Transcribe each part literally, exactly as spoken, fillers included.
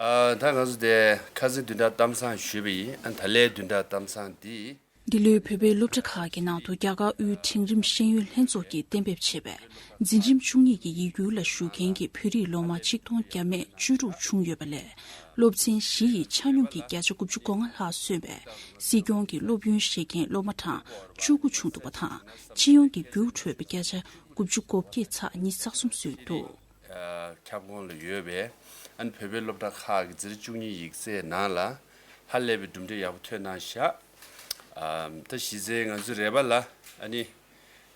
ཨ། ད་ང་ཚོ་དེ་ཁ་སང་བདུན་ཕྲག་གཏམ་བཟང་ཞུས་པ་ཡིན། ཨ། ད་ལན་བདུན་ཕྲག་གཏམ་བཟང་འདི། འདི་ལོའི་བོད་པའི་སློབ་གྲྭ་ཁག་གི་ནང་དུ་རྒྱ་གར་དབུས་འབྲིང་རིམ་ཤེས་ཡོན་ལྷན་ཚོགས་ཀྱིས་གཏན་འབེབས་བྱས་པའི་འཛིན་རིམ་བཅུ་གཉིས་ཀྱི་ཡིག་སྒྱུར་ལ་ཞུགས་མཁན་གྱི་བོད་རིགས་སློབ་མ་ཆིག་སྟོང་བརྒྱ་མེད་བཅུ་དྲུག་བྱུང་ཡོད་པ་ལས། སློབ་ཚན་བཞི་ཡི་ཆ་སྙོམས་ཀྱི་བརྒྱ་ཆ་དགུ་བཅུ་གོ་ལྔ་ལྷག་སོན་པས། སྲིད་སྐྱོང་གི་སློབ་ཡོན་བཞེས་མཁན་སློབ་མ་གྲངས་བཅུ་དགུ་བྱུང་འདུག་པ་དང་། སྤྱི་ཡོངས་ཀྱི་རྒྱུགས་འཕྲོད་པའི་བརྒྱ་ཆ་དགུ་བཅུ་གོ་བརྒྱད་ཚེག་ཉི་ཤུ་རྩ་གསུམ་སོན་འདུག། ཨ། ཁྱབ་ཁོངས་ལ་ཡོད་པའི། ཨ་ནི་བོད་པའི་སློབ་གྲྭ་ཁག་གི་འཛིན་རིམ་བཅུ་གཉིས་ཡིག་ཚད་ནང་ལ་ཧ་ལས་པའི་གྲུབ་འབྲས་ཡག་པོ་ཐོན་གནང་ཤག། ཨ། ད་གཞི་རྩའི་ང་ཚོའི་རེ་བ་ལ། ཨ་ནི་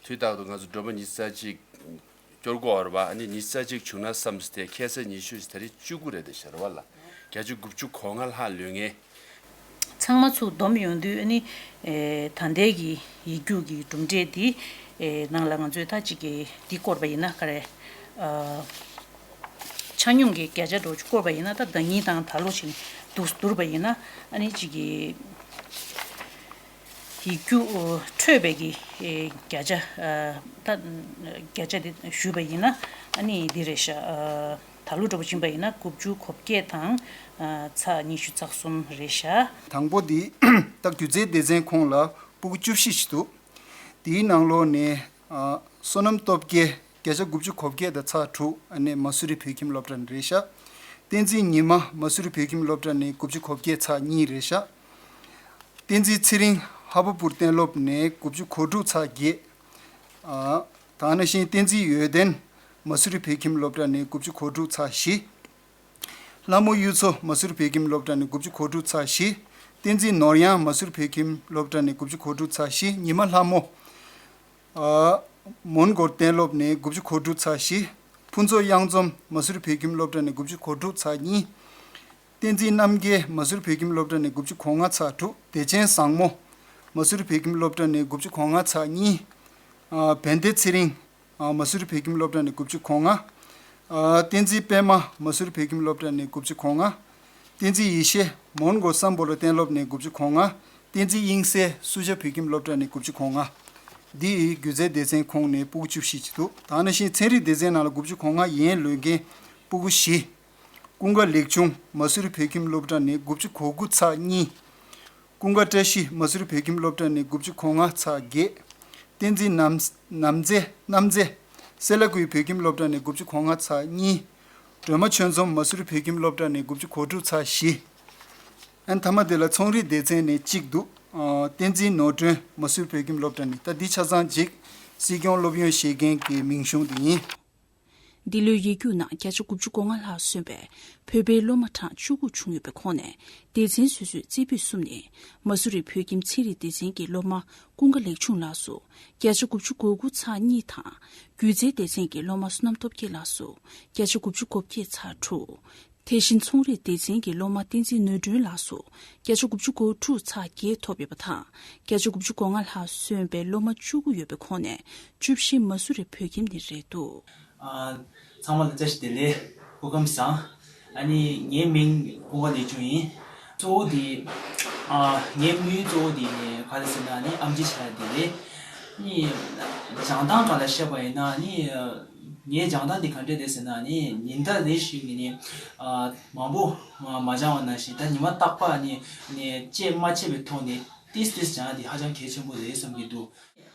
དུས་རྟག་ཏུ་ང་ཚོ་མགྲོན་པོ་ཉི་ཤུ་རྩ་གཅིག་སྐྱོར་དགོས་རེད་པ། ཨ་ནི་ཉི་ཤུ་རྩ་གཅིག་བྱུང་ན་བསམ་སྟེ། ཁ་སང་ཉི་ཤུ་ཞིག་ད་རེས་བཅུ་དགུ་རེད། དེ་ཤར་བ་ལ་བརྒྱ་ཆ་དགུ་བཅུ་གོ་ལྔ་ལྷག་ལོན་ངེས། ཚང་མ་ཚུར་བསྡོམས་ཡོང་དུས། ཨ་ནི་ཨེ། ད་ལྟའི་གི་ཡིག་རྒྱུགས་ཀྱི་གྲུབ་འབྲས་འདི། ཨེ། ནང་ལ་ང་ཚོས་ད་ཅིག་གི་འདི་བསྐོར་བ་ཡིན་ན། ག་རེ། ཨ། ཆ་སྙོམས་ཀྱི་བརྒྱ་ཆ་འདྲ་བོ་ཅིག་བསྐོར་བ་ཡིན་ན། ད་ཟླ་ཉིན་དང་ད་ལོ་བཞིན་བསྡུར་བསྡུར་བ་ཡིན་ན། ཨ་ནི་ཅིག་གི་ཡིག་རྒྱུགས་འཕྲོད་པའི་གི། ཨེ། བརྒྱ་ཆ། ཨ། ད་བརྒྱ་ཆ་དེ་ཞུས་པ་ཡིན་ན། ཨ་ནི་འདི་རེད་ཤག། ཨ། ད་ལོ་འདྲ་བོ་ཕྱིན་པ་ཡིན་ན་དགུ་བཅུ་གོ་བརྒྱད་དང་། ཨ། ཚེག་ཉི་ཤུ་རྩ་གསུམ་རེད་ཤག། དང་པོ་འདི་ད་སྒྱུ་རྩལ་སྡེ་ཚན་ཁོངས་ལ་ཕྲུ་གུ་བཅུ་བཞི་ཞིག་འདུག། དེའི་ནང་ལོགས་ནས། ཨ། བསོད་ནམས་སྟོབས་རྒྱལ། བརྒྱ་ཆ་དགུ་བཅུ་གོ་བརྒྱད་དང་ཚེག་དྲུག། ཨ་ནི་མ་སུ་རི་བོད་ཁྱིམ་སློབ་གྲྭ་ནས་རེད་ཤག། བསྟན་འཛིན་ཉི་མ། མ་སུ་རི་བོད་ཁྱིམ་སློབ་གྲྭ་ནས་དགུ་བཅུ་གོ་བརྒྱད་ཚེག་གཉིས་རེད་ཤག། བསྟན་འཛིན་ཚེ་རིང་། ཧ་བ་པུར་གཏན་སློབ་ནས་དགུ་བཅུ་གོ་དྲུག་ཚེག་བརྒྱད། ཨ། དེ་ནང་བཞིན་བསྟན་འཛིན་འོད་ལྡན། མ་སུ་རི་བོད་ཁྱིམ་སློབ་གྲྭ་ནས་དགུ་བཅུ་གོ་དྲུག་ཚེག་བཞི། ལྷ་མོ་གཡུ་མཚོ། མ་སུ་རི་བོད་ཁྱིམ་སློབ་གྲྭ་ནས་དགུ་བཅུ་གོ་དྲུག་ཚེག་བཞི། བསྟན་འཛིན་ནོར་གཡང་། མ་སུ་རི་བོད་ཁྱིམ་སློབ་གྲྭ་ནས་དགུ་བཅུ་གོ་དྲུག་ཚེག་བཞི། ཉི་མ་ལྷ་མོ། ཨ། མོན་གྷོ་གཏན་སློབ་ནས་དགུ་བཅུ་གོ་དྲུག་ཚེག་བཞི། ཕུན་ཚོགས་གཡང་འཛོམས། མ་སུ་རི་བོད་ཁྱིམ་སློབ་གྲྭ་ནས་དགུ་བཅུ་གོ་དྲུག་ཚེག་གཉིས། བསྟན་འཛིན་རྣམ་རྒྱལ། མ་སུ་རི་བོད་ཁྱིམ་སློབ་གྲྭ་ནས་དགུ་བཅུ་གོ་ལྔ་ཚེག་དྲུག། བདེ་ཆེན་བཟང་མོ། མ་སུ་རི་བོད་ཁྱིམ་སློབ་གྲྭ་ནས་དགུ་བཅུ་གོ་ལྔ་ཚེག་གཉིས། ཨ། བན་དེ་ཚེ་རིང་། ཨ། མ་སུ་རི་བོད་ཁྱིམ་སློབ་གྲྭ་ནས་དགུ་བཅུ་གོ་ལྔ། ཨ། བསྟན་འཛིན་པད་མ། མ་སུ་རི་བོད་ཁྱིམ་སློབ་གྲྭ་ནས་དགུ་བཅུ་གོ་ལྔ། བསྟན་འཛིན་ཡེ་ཤེས། མོན་གྷོ་སམ་བྷོ་ལ་གཏན་སློབ་ནས་དགུ་བཅུ་གོ་ལྔ། བསྟན་འཛིན་དབྱིངས་གསལ། སུ་ཇཱ་བོད་ཁྱིམ་སློབ་གྲྭ་ནས་དགུ་བཅུ་གོ་ལྔ། འདི་ཡི་སྒྱུ་རྩལ་སྡེ་ཚན་ཁོངས་ནས་ཕྲུ་གུ་བཅུ་བཞི་ཅིག་འདུག། དེ་ནང་བཞིན་ཚན་རིག་སྡེ་ཚན་ནང་ལ་དགུ་བཅུ་གོ་ལྔ་ཡན་ལོན་མཁན་ཕྲུ་གུ་བཞི། ཀུན་དགའ་ལེགས་ཆུང་། མ་སུ་རི་བོད་ཁྱིམ་སློབ་གྲྭ་ནས་དགུ་བཅུ་གོ་དགུ་ཚེག་གཉིས། ཀུན་དགའ་བཀྲ་ཤིས། མ་སུ་རི་བོད་ཁྱིམ་སློབ་གྲྭ་ནས་དགུ་བཅུ་གོ་ལྔ་ཚེག་བརྒྱད། བསྟན་འཛིན་ནམ་ནམ་མཛེས་རྣམ་མཛེས། སེ་ལ་ཀུའི་བོད་ཁྱིམ་སློབ་གྲྭ་ནས་དགུ་བཅུ་གོ་ལྔ་ཚེག་གཉིས། སྒྲོལ་མ་ཆོས་འཛོམས། མ་སུ་རི་བོད་ཁྱིམ་སློབ་གྲྭ་ནས་དགུ་བཅུ་གོ་དྲུག་ཚེག་བཞི། ཨ་ནི་མཐའ་མ་དེ་ལ་ཚོང་རིག་སྡེ་ཚན་ནས་གཅིག་འདུག། ཨ། བསྟན་འཛིན་ནོར་སྒྲོན། མ་སུ་རི་བོད་ཁྱིམ་སློབ་གྲྭ་ནས། ད་འདི་ཆ་ཚང་ཅིག་སྲིད་སྐྱོང་སློབ་ཡོན་བཞེས་མཁན་གྱི་མིང་གཞུང་དེ་ཡིན། འདི་ལོའི་ཡིག་རྒྱུགས་ནང་བརྒྱ་ཆ་དགུ་བཅུ་གོ་ལྔ་ལྷག་སོན་པའི་བོད་པའི་སློབ་མ་གྲངས་བཅུ་དགུ་བྱུང་ཡོད་པའི་ཁོངས་ནས། སྡེ་ཚན་སོ་སོའི་རྩེ་ཕུད་གསུམ་ནས་མ་སུ་རི་བོད་ཁྱིམ་ཚན་རིག་སྡེ་ཚན་གྱི་སློབ་མ་ཀུན་དགའ་ལེགས་ཆུང་ལགས་སུ་བརྒྱ་ཆ་དགུ་བཅུ་གོ་དགུ་ཚེག་གཉིས་དང་། སྒྱུ་རྩལ་སྡེ་ཚན་གྱི་སློབ་མ་བསོད་ནམས་སྟོབས་རྒྱལ་ལགས་སུ་བརྒྱ་ཆ་དགུ་བཅུ་གོ་བརྒྱད་ཚེག་དྲུག། དེ་བཞིན་ཚོང་རིག་སྡེ་ཚན་གྱི་སློབ་མ་བསྟན་འཛིན་ནོར་སྒྲོན་ལགས་སུ་བརྒྱ་ཆ་དགུ་བཅུ་གོ་དྲུག་ཚེག་བརྒྱད་ཐོབ་ཡོད་པ་དང་། བརྒྱ་ཆ་དགུ་བཅུ་གོ་ལྔ་ལྷག་སོན་པའི་སློབ་མ་བཅུ་དགུ་ཡོད་པའི་ཁོངས་ནས་བཅུ་བཞི་མ་སུ་རི་བོད་ཁྱིམ་ནས་རེད་འདུག། ཨ། ཚང་མ་ལ་བཀྲ་ཤིས་བདེ་ལེགས། སྐུ་ཁམས་བཟང་། ཨ་ནི་ངའི་མིང་ཀུན་དགའ་ལེགས་ཆུང་ཡིན། གཙོ་བོ་དེ། ཨ། ངའི་དམིགས་ཡུལ་གཙོ་བོ་དེ་ནི་ག་རེ་ཟེར་ན་ནི་ཨེམ་ཆི་བྱ་ཡ་དེ་རེད། ནི་སྦྱང་སྟངས་སྒང་ལ་བཤད་པ་ཡིན་ན་ནི། ངའི་སྦྱང་སྟངས་དེ་ག་འདྲས་རེད་ཟེར་ན་ནི། ཉིན་ལྟར་རེ་བཞིན་གྱི་ནི། ཨ། མང་པོ་མ་སྦྱང་བ་ནང་བཞིན། ད་ཉི་མ་རྟག་པར་ནི་ནི་བཅད་མ་ཆད་པའི་ཐོག་ནས་ཏིས་ཏིས་སྦྱང་ཡ་དེ་ཧ་ཅང་གལ་ཆེན་པོ་རེད་བསམ་གྱི་འདུག།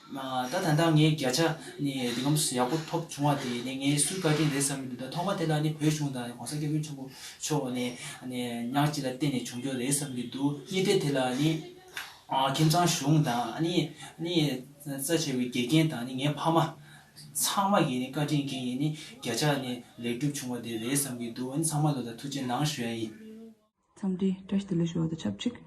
ཨ། ད་ད་ལྟ་ངས་བརྒྱ་ཆ་ནི་འདི་གམ་ཡག་པོ་ཐོབ་བྱུང་བ་དེ་ནི་ངའི་སུའི་བཀའ་དྲིན་རེད་བསམ་གྱི་འདུག། ད་ཐོག་མ་དེ་ལ་ནི་བོད་གཞུང་དང་༸གོང་ས་༸སྐྱབས་མགོན་ཆེན་པོ་མཆོག་ནས་ནི་ཉག་གཅིག་ལ་བརྟེན་ནས་བྱུང་རྒྱུ་རེད་བསམ་གྱི་འདུག། གཉིས་ཐད་དེ་ལ་ནི། ཨ། ཁྱིམ་ཚང་གཞུང་དང་། ཨ་ནི། ཨ་ནི་རྩ་ཆེ་བའི་དགེ་རྒན་དང་། ཨ་ནི་ངའི་ཕ་མ་ཚང་མ་གི་ནི་བཀའ་དྲིན་གྱིས་ནི་བརྒྱ་ཆ་ནི་ལེགས་གྲུབ་བྱུང་བ་དེ་རེད་བསམ་གྱི་འདུག། ཨ་ནི་ཚང་མ་ལ་ད་ཐུགས་རྗེ་གནང་ཞུ་ཡ་ཡིན། འཚམས་འདྲི་བཀྲ་ཤིས་བདེ་ལེགས་ཞུ་བ་དང་ཆབས་ཅིག།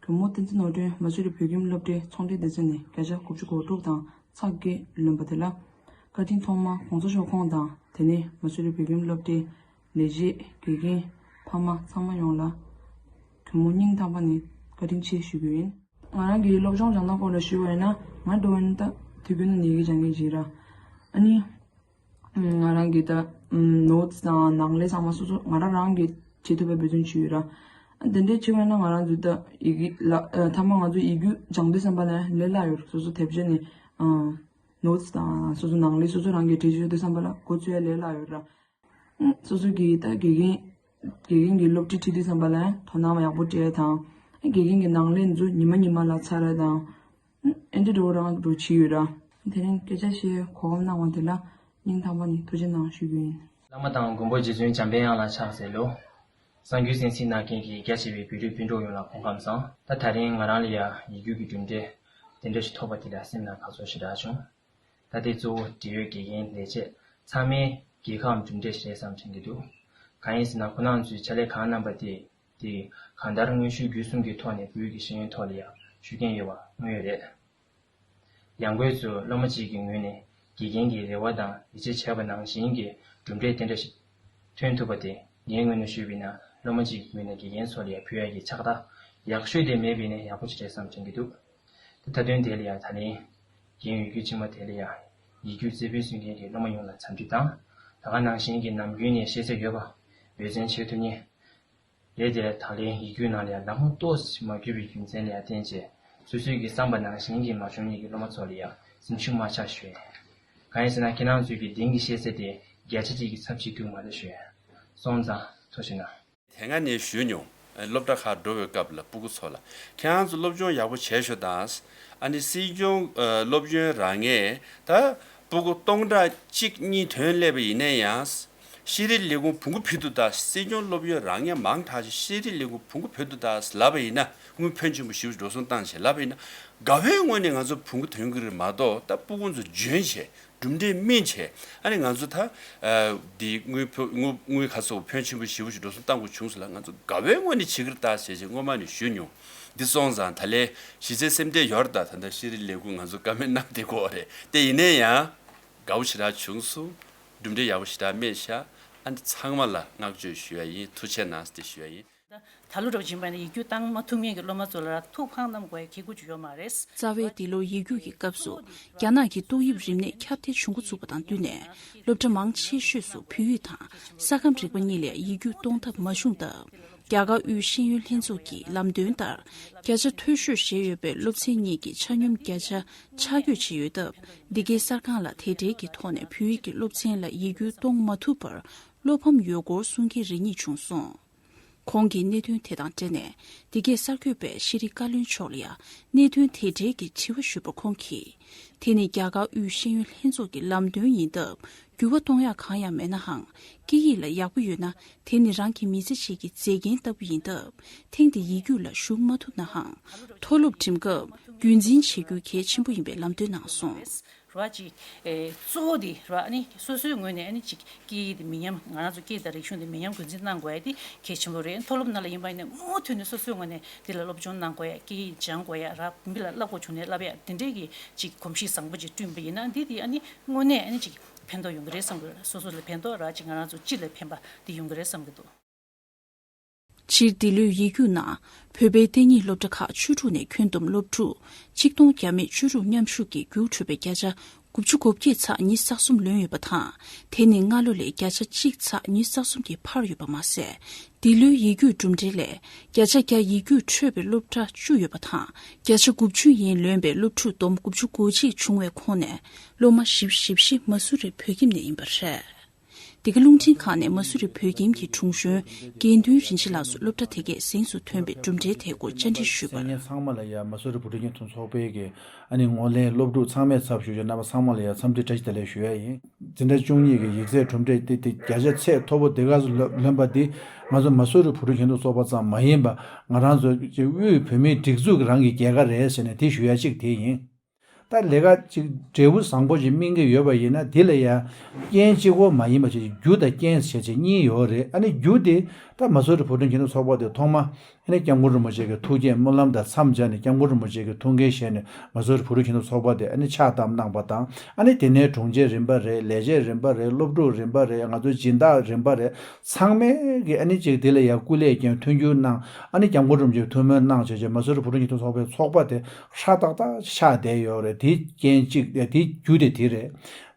གུས་མོ་བསྟན་འཛིན་ནོར་སྒྲོན་མ་སུ་རི་བོད་ཁྱིམ་སློབ་གྲྭའི་ཚོང་འབྲེལ་སྡེ་ཚན་ནས་བརྒྱ་ཆ་དགུ་བཅུ་གོ་དྲུག་དང་ཚེག་བརྒྱད་ལོན་པ་དེ་ལ། བཀའ་དྲིན་ཐོག་མ་༸གོང་ས་མཆོག་ཁོང་དང་། དེ་ནས་མ་སུ་རི་བོད་ཁྱིམ་སློབ་གྲྭའི་ལས་བྱེད། དགེ་རྒན། ཕ་མ་ཚང་མ་ཡོངས་ལ་གུས་མོ་སྙིང་ཐག་པ་ནས་བཀའ་དྲིན་ཆེ་ཞུ་རྒྱུ་ཡིན། ང་རང་གི་སློབ་སྦྱོང་སྦྱང་སྟངས་སྐོར་ལ་ཞུས་པ་ཡིན་ན། ང་འདྲ་བོ་ཡིན་ན་ད་དུས་རྒྱུན་ནས་ཡི་གེ་སྦྱང་མཁན་ཅིག་ར། ཨ་ནི། ང་རང་གི་ད་ནོ་ཊི་སི་དང་ནང་ལས་ཚང་མ་སོ་སོ་ང་རང་རང་གིས་བྱེད་ཐུབ་པའི་འབད་བརྩོན་བྱས་ཡོད་ར། ཨ། དེ་འདྲས་བྱས་པ་ཡིན་ན་ང་རང་ཚོ་ད་ཡི་གེ་ལ། ཨ། མཐའ་མ་ང་ཚོ་ཡིག་རྒྱུགས་སྦྱང་དུས་ཙམ་པ་ལ་ལས་སླ་ཡོད་ར། སོ་སོ་དེབ་བརྒྱ་ནས། ཨ། ནོ་ཊི་སི་དང་སོ་སོ་ནང་ལས་སོ་སོ་རང་གིས་བྲིས་བཞག་དུས་ཙམ་པ་ལ་འགོ་ཚུགས་ཡ་ལས་སླ་ཡོད་ར། ཨ། སོ་སོ་གིས་ད་དགེ་རྒན་ དགེ་རྒན་གྱི་སློབ་ཁྲིད་ཁྲིད་དུས་ཙམ་པ་ལ་དོ་སྣང་ཡག་པོ་སྤྲད་དང་། དགེ་རྒན་གྱི་ནང་ལས་ཚོ་ཉི་མ་ཉི་མ་ལ་ཚར་ར་དང་། ཨེ་འདྲ་འགྲོ་རང་འགྲོ་བྱེད་ཡོད་ར། དེ་རིང་སྐད་ཆ་བཤད་གོ་སྐབས་གནང་བ་དེ་ལ་སྙིང་ཐག་པ་ནས་ཐུགས་རྗེ་གནང་ཞུ་རྒྱུ་ཡིན། བླ་མ་དང་མགོན་པོ་རྗེ་བཙུན་འཇམ་དཔལ་དབྱངས་ལ་ཕྱག་འཚལ་ལོ། གསར་འགྱུར་གསན་གཟིགས་གནང་མཁན་གྱི་རྒྱ་ཆེ་བའི་བོད་རིགས་སྤུན་གྲོགས་ཡོངས་ལ་སྐུ་ཁམས་བཟང་། ད་དེ་རིང་ང་རང་ལ་ཡང་ཡིག་སྒྱུར་གྱི་གྲུབ་འབྲས་དེ་འདྲ་ཞིག་ཐོབ་པ་དེ་ལ་སེམས་ནང་དགའ་ཚོར་ཞེ་དྲག་བྱུང་། ད་ལྟའི་གཙོ་བོ་འབྲེལ་ཡོད་དགེ་རྒན་ལས་བྱེད་ཚང་མའི་རྒྱལ་ཁམས་གྲུབ་འབྲས་ཞིག་རེད་བསམ་དྲན་གྱི་འདུག་གང་ཡིན་ཟེར་ན་ཁོ་རང་ཚོའི་ཕྱག་ལས་གང་གནང་པ་དེ་དེ་གང་ལྟར་དངོས་ཤུགས་བརྒྱུད་གསུམ་གྱི་ཐོག་ནས་བོད་ཀྱི་ཤེས་ཡོན་ཐོག་ལ་ཡང་ཤུགས་རྐྱེན་ཡོད་པ་དངོས་ཡོད་རེད། ཡང་སྒོས་སུ་སློབ་མ་གཅིག་གི་ངོས་ནས་དགེ་རྒན་གྱི་རེ་བ་དང་ཡིད་ཆེས་བྱས་པ་ནང་བཞིན་གྱི་གྲུབ་འབྲས་དེ་འདྲ་ཞིག་ཐོན་ཐུབ་པ་དེ་ངའི་ངོས་ནས་ཞུས་པ་ཡིན་ན་སློབ་མ་གཅིག་གི་ངོས་ནས་དགེ་རྒན་ཚོ་ལ་ཡང་ཕུལ་ཡག་གི་ཕྱག་རྟགས་ཡག་ཤོས་དེ་མེད་པ་ཡིན་ན་ཡག་པོ་ཞིག་རེད་བསམ་དྲན་གྱི་འདུག་ད་མཐའ་དོན་དེ་ལ་ཡང་ད་ལན་རྒན་ཡོད་རྒྱུ་ཕྱི་མ་དེ་ལ་ཡང་ཡིག་རྒྱུགས་རྩེ་ཕུད་སྲོལ་མཁན་གྱི་སློབ་མ་ཡོངས་ལ་འཚམས་འདྲི་དང་། ད་ག་ནང་བཞིན་གྱི་ནམ་རྒྱུན་ནས་ཤེས་ཚད་ཡོད་པ་འོས་འཚམ་བྱེད་ཐུབ་མཁན་རེད་དེ། ད་ལན་ཡིག་རྒྱུགས་ནང་ལ་ཡང་ལམ་ལྷོང་ཏོག་ཙམ་མ་གྱུར་པའི་རྒྱུ་མཚན་ལ་ཡང་བརྟེན་བྱས་སོ་སོའི་གི་བསམ་པ་ནང་བཞིན་གྱི་མ་བྱུང་མཁན་གྱི་སློབ་མ་ཚོ་ལ་ཡང་སེམས་ཤུགས་མ་ཆག་ཞུ་ཡ་ཡིན། གང་ཡིན་ཟེར་ན་ཁྱེད་རང་ཚོའི་གི་གདེང་གི་ཤེས་ཚད་དེ་བརྒྱ་ཆ་གཅིག་གི་ཚབ་བྱེད་ཐུབ་མ་རེད་ཞུ་ཡ་ཡིན། སོང་ཙང་ཐུགས་རྗེ་གནང་། དེ་སྔ་ནས་ཞུས་མྱོང་། སློབ་གྲྭ་ཁག་འགྲོ་བའི་སྐབས་ལ་སྤུ་གུ་ཚོ་ལ་ཁྱེད་རང་ཚོ་སློབ་སྦྱོང་ཡག་པོ་བྱས་ཤོག་དང་། ཨ་ནི་སྲིད་སྐྱོང་ཨ་སློབ་ཡོན་རག་མཁན་ད་སྤུ་གུ་སྟོང་ཕྲག་གཅིག་གཉིས་ཐོན་སླེབས་པ་ཡིན་ན་ཡང་། ཤེས་རིག་ལས་ཁུངས་བོང་གུ་ཕུད་དུ་ད་སྲིད་སྐྱོང་སློབ་ཡོན་རག་མཁན་མང་དྲགས་ཤིག་ཤེས་རིག་ལས་ཁུངས་བོང་གུ་ཕུད་དུ་ད་ལབ་པ་ཡིན་ན་དངུལ་ཕོན་ཆེན་པོ་ཞེ་པོ་འགྲོ་སོང་བཏང་བྱས་ལབ་པ་ཡིན་ན་དགའ་བའི་ངོས་ནས་ང་ཚོ་བོང་གུ་ཐོན་གི་རེད་མ་གཏོགས་ད་སྤུ་གུ་ཚོ་འཇོན་བྱས། གྲུབ་འབྲས་སྨིན་བྱས་ཨ་ནི་ང་ཚོ་ད་ཨ་འདི་དངུལ་ཕོ་དངུལ་དངུལ་ག་ཚོད་ཕོན་ཆེན་པོ་ཞེ་པོ་ཞིག་འགྲོ་སོང་བཏང་དགོས་བྱུང་སོང་ལ་ང་ཚོ་དགའ་བའི་ངོས་ནས་བྱེད་ཀྱི་རེད་ད་ཟེར་བྱས་སྔོན་མ་ནས་ཞུས་མྱོང་། འདི་སོང་ཙང་ད་ལན་གཞི་རྩའི་སེམས་ཁྲལ་ཡོད་རེད་ད། ད་ལྟ་ཤེས་རིག་ལས་ཁུངས་ང་ཚོ་བཀའ་མོལ་གནང་བསྡད་ཀྱི་ཡོད་རེད་དེ། ཡིན་ན་ཡང་དགའ་བོ་ཞེ་དྲག་བྱུང་སོང་། གྲུབ་འབྲས་ཡག་པོ་ཞེ་དྲག་སྨིན་ཤག་ཨ་ནི་ཚང་མ་ལ་བསྔགས་བརྗོད་ཞུ་ཡ་ཡིན། ཐུགས་རྗེ་གནང་ཟེར་ཞུ་ཡ་ཡིན། ད་ད་ལོ་འདྲ་བ་ཡིན་པ་ཡིན་ན་ཡིག་རྒྱུགས་བཏང་མ་ཐུབ་མཁན་གྱི་སློབ་མ་ཚོ་ལ་ཐུགས་ཕངས་གནང་དགོས་ཡ་གི་གུ་ཅིག་ཡོད་མ་རེད། རྩ་བའི་འདི་ལོའི་ཡིག་རྒྱུགས་ཀྱི་སྐབས་སུ་རྒྱ་ནག་གི་ཏོག་དབྱིབས་རིམས་ནད་ཁྱབ་གདལ་བྱུང་འགོ་ཚུགས་པ་དང་བསྟུན་ནས་སློབ་གྲྭ་མང་ཆེ་ཤོས་སུ་བོད་ཡིག་དང་ས་ཁམས་རིག་པ་གཉིས་ལས་ཡིག་རྒྱུགས་གཏོང་ཐབས་མ་བྱུང་སྟབས། རྒྱ་གར་དབུས་ཤེས་ཡོན་ལྷན་ཚོགས་ཀྱི་ལམ་སྟོན་ལྟར་བརྒྱ་ཆ་མཐོ་ཤོས་བཞེས་ཡོད་པའི་སློབ་ཚན་གཉིས་ཀྱི་ཆ་སྙོམས་བརྒྱ་ཆ་ཆ་བགོས་བྱས་ཡོད་སྟབས། འདི་གའི་གསར་ཁང་ལ་དེ་འབྲེལ་གྱི་ཐོག་ནས་བོད་ཡིག་གི་སློབ་ཚན་ལ་ཡིག་རྒྱུགས་གཏོང་མ་ཐུབ་པར་བློ་ཕམ་ཡོད་སྐོར་གསུང་མཁན་རེ་གཉིས་བྱུང་སོང་། ཁོང་གིས་གནད་དོན་དེ་དང་འབྲེལ་ནས་འདི་གའི་གསར་འགོད་པས་ཤེས་རིག་བཀའ་བློན་མཆོག་ལ་ཡང་གནད་དོན་དེ་འབྲེལ་གྱི་དྲི་བ་ཞུས་པར་ཁོང་གིས། དེ་ནི་རྒྱ་གར་དབུས་ཤེས་ཡོན་ལྷན་ཚོགས་ཀྱི་ལམ་སྟོན་ཡིན་སྟབས་འགྱུར་བ་གཏོང་ཡག་གང་ཡང་མེད་ནའང་། སྐད་ཡིག་ལ་ཡག་པོ་ཡོད་ན་དེ་ནི་རང་གི་མི་ཚེ་གཅིག་གི་མཛེས་རྒྱན་ལྟ་བུ་ཡིན་སྟབས། ཐེངས་འདིའི་ཡིག་རྒྱུགས་ལ་ཞུགས་མ་ཐུབ་ནའང་། མཐོ་སློབ་འགྲིམ་སྐབས་རྒྱུན་འཛིན་བྱེད་རྒྱུ་གལ་ཆེན་པོ་ཡིན་པའི་ལམ་སྟོན་གནང་སོང་། ར་ཅིག་ཨེ་གཙོ་བོ་དེ་ར་ཨ་ནི་སོ་སོའི་ངོས་ནས་ཨ་ནི་ཅིག་སྐད་ཡིག་དེ་མི་ཉམས། ང་རང་ཚོ་སྐད་དང་རིག་གཞུང་དེ་མི་ཉམས་རྒྱུན་འཛིན་གནང་དགོས་ཡ་དེ་གལ་ཆེན་པོ་རེད། མཐོ་སློབ་ནང་ལ་ཡིན་པ་ཡིན་ན་མུ་མཐུད་ནས་སོ་སོའི་ངོས་ནས་དེ་ལ་སློབ་སྦྱོང་གནང་དགོས་ཡ། སྐད་ཡིག་སྦྱང་དགོས་ཡ། ར་མི་ལ་བསླབ་དགོས་བྱུང་ནས་བསླབ་ཡ་དེ་འདྲས་ཀྱི་ཅིག་གོམས་གཤིས་བཟང་པོ་ཅིག་བསྐྲུན་པ་ཡིན་ན་འདི་དེ་ཨ་ནི་དངོས་གནས་ཨ་ནི་ཅིག་ཕན་ཐོགས་ཡོང་གི་རེད་བསམ་གི་རེད། སོ་སོ་ལ་ཕན་ཐོགས་ར་ཅིག་ང་རང་ཚོ་སྤྱི་ལ་ཕན་པ་དེ་ཡོང་གི་རེད་བསམ་གི་འདུག་སྤྱིར་འདི་ལོའི་ཡིག་རྒྱུགས་ནང་བོད་པའི་གཏན་ཉིད་སློབ་གྲྭ་ཁག་བཅུ་དྲུག་ནས་ཁྱོན་བསྡོམས་སློབ་ཕྲུག་གཅིག་སྟོང་བརྒྱ་མེད་བཅུ་དྲུག་མཉམ་ཞུགས་ཀྱིས་རྒྱུགས་འཕྲོད་པའི་བརྒྱ་ཆ་དགུ་བཅུ་གོ་བརྒྱད་ཚེག་ཉི་ཤུ་རྩ་གསུམ་ལོན་ཡོད་པ་དང་། དེ་ནི་སྔ་ལོ་ལས་བརྒྱ་ཆ་གཅིག་ཚེག་ཉི་ཤུ་རྩ་གསུམ་གྱིས་འཕར་ཡོད་པ་མ་ཟད། འདི་ལོའི་ཡིག་རྒྱུགས་གྲུབ་འབྲས་ལས་བརྒྱ་ཆ་བརྒྱ་ཡིག་རྒྱུགས་འཕྲོད་པའི་སློབ་གྲྭ་བཅུ་ཡོད་པ་དང་། བརྒྱ་ཆ་དགུ་བཅུ་ཡན་ལོན་པའི་སློབ་ཕྲུག་བསྡོམས་དགུ་བཅུ་གོ་གཅིག་བྱུང་བའི་ཁོངས་ནས་སློབ་མ་བཞི་བཅུ་བཞི་མ་སུ་རི་བོད་ཁྱིམ་ནས་ཡིན་པ་རེད། འདི་ག་རླུང་འཕྲིན་ཁང་ནས་མ་སུ་རི་བོད་ཁྱིམ་གྱི་དྲུང་གཞོན་དགེ་འདུན་རིན་ཆེན་ལགས་སུ་སློབ་གྲྭ་དེ་གས་གཟེངས་སུ་ཐོན་པའི་གྲུབ་འབྲས་དེའི་སྐོར་བཅར་འདྲི་ཞུས་པར། སེམས་ཉིད་ཚང་མ་ལ་ཡ་མ་སུ་རི་བུ་ཕྲུག་བརྙན་ཐུང་ཚོགས་པའི་གི་ཨ་ནི་ངོས་ལེན། སློབ་ཕྲུག་ཚང་མའི་ཚབ་ཞུ་རྒྱུ་རྣམ་པ་ཚང་མ་ལ་ཡ་འཚམས་འདྲི་བཀྲ་ཤིས་བདེ་ལེགས་ཞུ་ཡ་ཡིན། འཛིན་གྲྭ་བཅུ་གཉིས་ཀྱི་ཡིག་ཚད་གྲུབ་འབྲས་དེ་དེ་བརྒྱ་ཆ་ཚད་མཐོ་པོ་དེ་ག་ཚོད་ལོན་པ་དེ་ང་ཚོ་མ་སུ་རི་བུ་ཕྲུག་བརྙན་ཐུང་ཚོགས་པ་ཙམ་མ་ཡིན་པ་ང་རང་ཚོ་དབུས་བོད་མིའི་སྒྲིག་འཛུགས་ཀྱི་རང་གི་རྒྱལ་ཁ་རེད་ཟེར་ནས་དེ་ཞུ་ཡ་གཅིག་དེ་ཡིན། ད་ལས་ཀ་ཅིག་འབྲས་བུ་བཟང་པོ་ཞིག་སྨིན་གྱི་ཡོད་པ་ཡིན་ན་དེ་ལ་ཡང་རྐྱེན་གཅིག་པོ་མ་ཡིན་པ་ཞིག་རྒྱུ་དང་རྐྱེན་ཟེར་བྱས་གཉིས་ཡོད་རེད། ཨ་ནི་རྒྱུ་དེ་ད་མ་སུ་རི་བུ་ཕྲུག་བརྙན་ཐུང་ཚོགས་པ་དེ་ཐོག་མ་ཨ་ནི་སྐྱབས་མགོན་རིན་པོ་ཆེ་གི་ཐུགས་བསྐྱེད་སྨོན་ལམ་དང་མཚམས་སྦྱར་ནས་སྐྱབས་མགོན་རིན་པོ་ཆེ་གི་ཐུགས་འགན་བཞེས་ནས་མ་སུ་རི་བུ་ཕྲུག་བརྙན་ཐུང་ཚོགས་པ་དེ་ཨ་ནི་ཕྱག་བཏབ་གནང་པ་དང་། ཨ་ནི་དེ་ནས་དྲུང་ཆེ་རིམ་པ་རེད། ལས་བྱེད་རིམ་པ་རེད། སློབ་ཕྲུག་རིམ་པ་རེད། ང་ཚོའི་སྦྱིན་བདག་རིམ་པ་རེད། ཚང་མས་ཀྱི་ཨ་ནི་ཅིག་དེ་ལ་ཡང་སྐུ་ལས་བསྐྱོན་མཐུན་འགྱུར་གནང་། ཨ་ནི་སྐྱབས་མགོན་རིན་པོ་ཆེ་ཐུགས་སྨོན་གནང་བྱས་བྱས་མ་སུ་རི་བུ་ཕྲུག་བརྙན་ཐུང་ཚོགས་པའི་ཚོགས་པ་དེ་ཧྲ་ཏག་ཏག་ཆགས་བསྡད་ཡོད་རེད། དེ་རྐྱེན་གཅིག་དེ་རྒྱུ་དེ་དེ་རེད།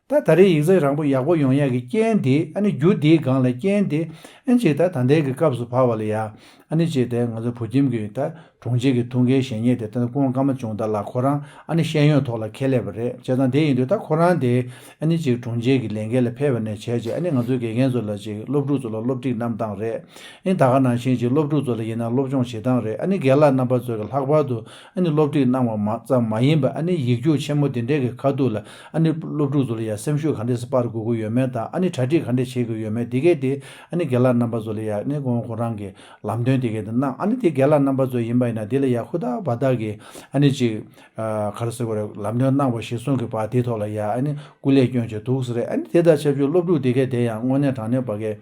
ད་ད་རེས་ཡིག་ཚད་རིང་པོ་ཡག་པོ་ཡོང་ཡག་གི་རྐྱེན་དེ་ཨ་ནི་རྒྱུ་དེའི་སྒང་ལ་རྐྱེན་དེ་ཨ་ནི་ཅིག་ད་ད་ལྟའི་གི་སྐབས་སུ་བབས་པ་ལ་ཡ་ ཨ་ནི་ཅིག་དེ་ང་ཚོ་བོད་ཁྱིམ་གྱི་ད་དྲུང་ཆེ་གི་ཐུགས་འགན་བཞེས་མཁན་དེ་ད་ལྟ་སྐུ་ངོ་ཀརྨ་བྱུང་ཐར་ལགས་ཁོ་རང་ཨ་ནི་ཤེས་ཡོན་ཐོག་ལ་ཁྱད་ལས་པ་རེད། བྱས་ཙང་དེ་ཡིན་དུས་ད་ཁོ་རང་དེ་ཨ་ནི་ཅིག་དྲུང་ཆེ་གི་ལས་འགན་ལ་ཕེབས་པ་ནས་བྱས་རྗེས་ཨ་ནི་ང་ཚོའི་དགེ་རྒན་ཚོ་ལ་ཅིག་སློབ་ཕྲུག་ཚོ་ལ་སློབ་ཁྲིད་གནང་སྟངས་རེད། ཨ་ནི་ད་ག་ནང་བཞིན་ཅིག་སློབ་ཕྲུག་ཚོ་ལ་ཡིན་ན་སློབ་སྦྱོང་བྱེད་སྟངས་རེད། ཨ་ནི་རྒན་ལགས་རྣམ་པ་ཚོ་གི་ལྷག་པར་དུ་ཨ་ནི་སློབ་ཁྲིད་གནང་བ་མ་ཙམ་མ་ཡིན་པ་ཨ་ནི་ཡིག་རྒྱུགས་ཆེན་མོ་དེ་འདྲའི་གི་ཁ་ཐུག་ལ་ཨ་ནི་སློབ་ཕྲུག་ཚོ་ལ་ཡ་སེམས་ཤུགས་ག་འདྲས་སེ་སྤར་དགོས་ཀྱི་ཡོད་མེད་དང་ཨ་ནི་གྲ་སྒྲིག་ག་འདྲས་བྱེད་དགོས་ཡོད་མེད་དེ་གས་དེ་ཨ་ནི་རྒན་ལགས་རྣམ་པ་ཚོ་ལ་ཡ་ཨ་ནི་ཁོང་ཁོ་རང་གི་ལམ་སྟོན་དེ་གས་དེ་གནང་། ཨ་ནི་དེ་རྒན་ལགས་རྣམ་པ་ཚོ་ཡིན་པ་ཡིན་ན་དེ་ལ་ཡ་ཧུར་ཐག་འབད་ཐག་གི་ཨ་ནི་ཅིག་ཨ་ག་རེ་ཟེར་དགོས་རེད། ལམ་སྟོན་གནང་བ་གཞིར་བཟུང་གི་བར་དེ་ཐོག་ལ་ཡ་ཨ་ནི་སྐུ་ལས་བསྐྱོན་བྱས་འདུག་ཟེར་རེད། ཨ་ནི་དེ་དང་ཆབས་ཅིག་སློབ་ཕྲུག་དེ་གས་དེ་ཡང་དངོས་གནས་དྲང་གནས་པ་གས་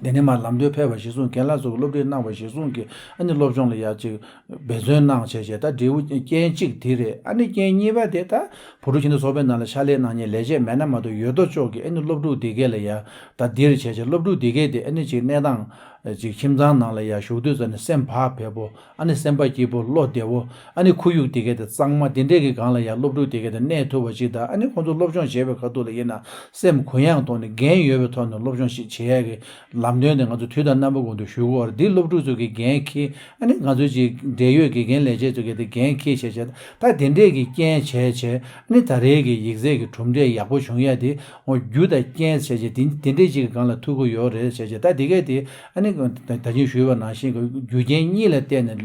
དེ་ནས་མར་ལམ་སྟོན་ཕེབས་པ་གཞིར་བཟུང་རྒན་ལགས་ཚོ་གི་སློབ་ཁྲིད་གནང་བ་གཞིར་བཟུང་གི་ཨ་ནི་སློབ་སྦྱོང་ལ་ཡ་ཅིག་འབད་བརྩོན་གནང་བྱས་བྱས་ད་འབྲས་བུ་རྐྱེན་གཅིག་དེ་རེད། ཨ་ནི་རྐྱེན་གཉིས་པ་དེ་ད་བོད་ཕྲུག་ཁྱིམ་སྡེ་ཚོགས་པའི་ནང་ལ་ཕྱག་ལས་གནང་མཁན་ལས་བྱེད་མེད་ན་མ་གཏོགས་ཡོད་དོ་ཅོག་གི་ཨ་ནི་སློབ་ཕྲུག་དེ་གས་ལ་ཡ་ད་འདིར་བྱས་བྱས་སློབ་ཕྲུག་དེ་གས་དེ་ཨ་ནི་ཅིག་གནས་སྟངས་ཅིག་ཁྱིམ་ཚང་ནང་ལ་ཡ་བཞུགས་དུས་ཙམ་ནས་སེམས་བག་ཕེབས་པོ། ཨ་ནི་སེམས་པ་སྐྱིད་པོ་བློ་བདེ་བོ། ཨ་ནི་ཁོར་ཡུག་དེ་གས་དེ་གཙང་མ་དེ་འདྲས་ཀྱི་སྒང་ལ་ཡང་སློབ་ཕྲུག་དེ་གས་དེ་གནས་ཐུབ་པ་ཅིག་དང་། ཨ་ནི་ཁོང་ཚོ་སློབ་སྦྱོང་བྱེད་པའི་ཁ་ཐུག་ལ་ཡིན་ན་སེམས་གུ་ཡངས་ཐོག་ནས་འགན་ཡོད་པའི་ཐོག་ནས་སློབ་སྦྱོང་ཞིག་བྱེད་ཡག་གི་ལམ་སྟོན་དེ་ང་ཚོ་དུས་དང་རྣམ་པ་ཀུན་ཏུ་ཞུ་གི་ཡོད་རེད། འདི་སློབ་ཕྲུག་ཚོ་གི་འགན་འཁྱེར། ཨ་ནི་ང་ཚོ་ཅིག་འབྲེལ་ཡོད་དགེ་རྒན་ལས་བྱེད་ཚོ་གས་དེ་འགན་འཁྱེར་བྱས་བྱས་ད་དེ་འདྲས་ཀྱི་རྐྱེན་བྱས་བྱས། ཨ་ནི་ད་རེས་ཀྱི་ཡིག་ཚད་ཀྱི་གྲུབ་འབྲས་ཡག་པོ་བྱུང་ཡ་དེ་འོ་རྒྱུ་དང་རྐྱེན་བྱས་བྱས་དེ་དེ་འདྲས་ཅིག་གི་སྒང་ལ་ཐུག་གི་ཡོད་རེད་བྱས་བྱས། ད་དེ་གས་དེ་ཨ་ནི་ད་ད་གིན་ཞུས་པ་ནང་བཞིན་གྱི་རྒྱུ་རྐྱེན་གཉིས་ལ་བརྟེན་ནས་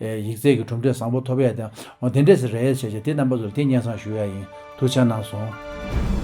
ཡིག་ཚད་ཀྱི་གྲུབ་འབྲས་བཟང་པོ་ཐོབ་ཡ་དང་འོ་དེ་འདྲས་སེ་རེད་བྱས་བྱས། དེ་རྣམ་པ་ཚོར་དེ་སྙན་སེང་ཞུ་ཡ་ཡིན། ཐུགས་རྗེ་གནང་སོང་།